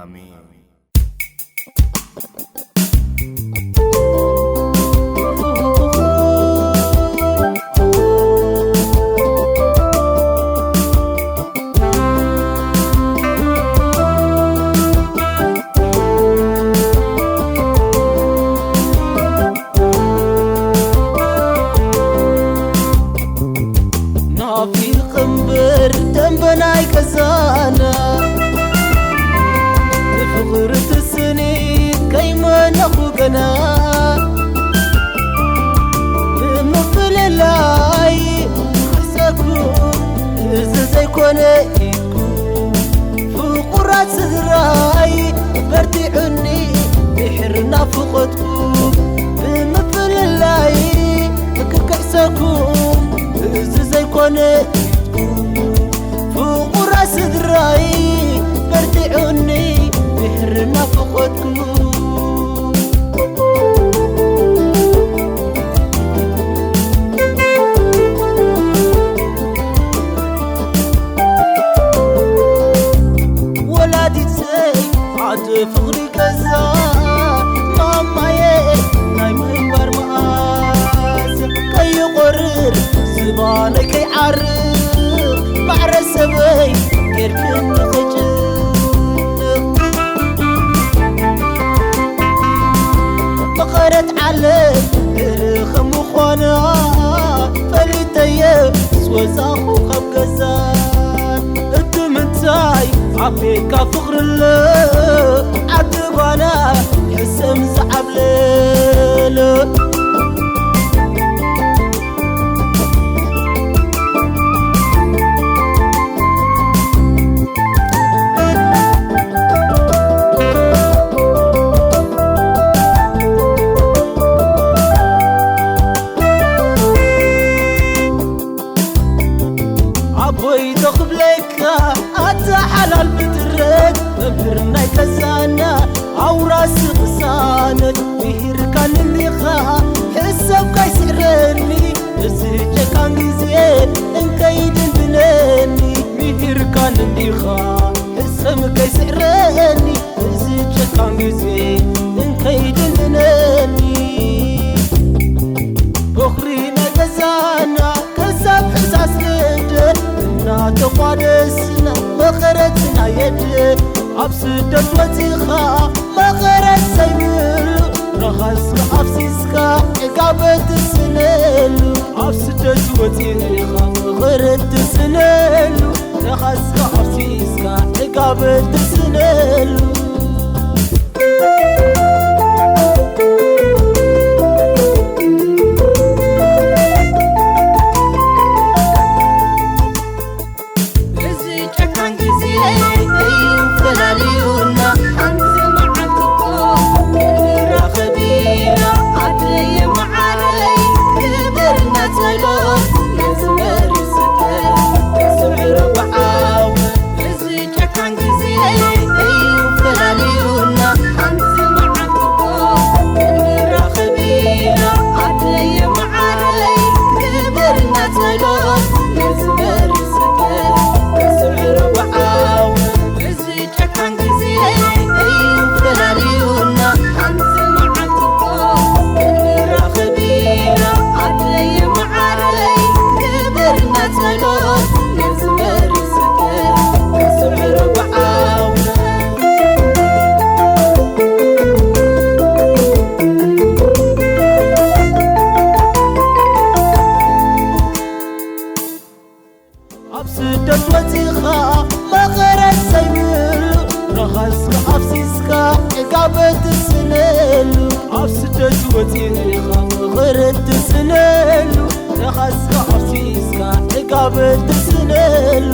ኣሜን። ናፊቕ እምበር ደንበ ናይ ገዛና፣ ብፍቕሪ ትስኒት ከይመነኹ ገና፣ ብምፍልላይ ክሕሰኩም እዚ ዘይኮነ ኢልኩም፣ ፍቑራት ስድራይ በርቲዑኒ ድሕሪ ናፍቖትኩም፣ ብምፍልላይ ክክሕሰኩም እዚ ዘይኮነ ፍቑራት ስድራይ በርቲዑኒ ድሕሪ ናፍቖትኩም። ወላዲተይ ዓዲ ፍቕሪ ገዛ ማማየ ናይ ምንባር መኣዝ ከይቆርር ዝባነይ ከይዓርቕ ማዕረ ሰበይ ጌርክኒ ክጭንቕ መቐረት ዓለም ከም ምዃና ፈሊጠየ ምስ ወፃኹ ካብ ገዛ እቲ ምንታይ ዓቤካ ፍቕርለ ዓዲ ባና ሕሰም ዝዓብለለ ኣቦይ ዶ ክብለካ ኣታ ሓላል ፍጥረት መምህር ናይ ገዛና ኣውራሲ ቅሳነት ምሂርካኒ እንዲኻ ሕሰብ ካይስዕረኒ እዚ ጨካን ግዜ እንከይድንድነኒ ምሂርካኒ እንዲኻ ሕሰብ ከይስዕረኒ እዚ ጨካን ግዜ እንከይድንድነኒ በኹሪ ናይ ገዛና ክሳብ ሕሳስ ልደ እናተቋደስና መቐረትና የደ ኣብ ስደት ወፂኻ መቐረት ዘይብሉ ረኻስካ ኣፍሲስካ ዕጋበት ትስነሉ ኣብ ስደት ወፂኻ መቐረት ትስነሉ ረኻስካ ኣፍሲስካ ዕጋበት ትስነሉ እዚ ጨካን ግዜ እዩ ፈላልዩና ሓንቲ መዓልቲ እኮ ክንራኸብ ኢና ኣደየ መዓረይ ክብርና ጸሎት ነዚ መሪር ስደት ስዑር ብዓው እዚ ጨካን ግዜ እዩ ፈላልዩና ሓንቲ መዓልቲ እኮ ክንራኸብ ኢና ኣደየ መዓረይ ክብርና ጸሎት ነዚ መሪር ስደት ስዑር ብዓው እዚ ጨካን ግዜ እዩ ፈላልዩና ሓንቲ መዓልቲ እኮ ክንራኸብ ኢና ኣደየ መዓረይ ክብርና ጸሎት ነዚ መሪር ስደት ስዑር ብዓው ኣብ ስደት ወፂኻ መቐረት ዘይብሉ ረኻስካ ኣፍሲስካ ዕጋበት ትስነሉ ኣብ ስደት ወፂኻ መቐረት ትስነሉ ረኻስካ ኣፍሲስካ ዕጋበት ትስነሉ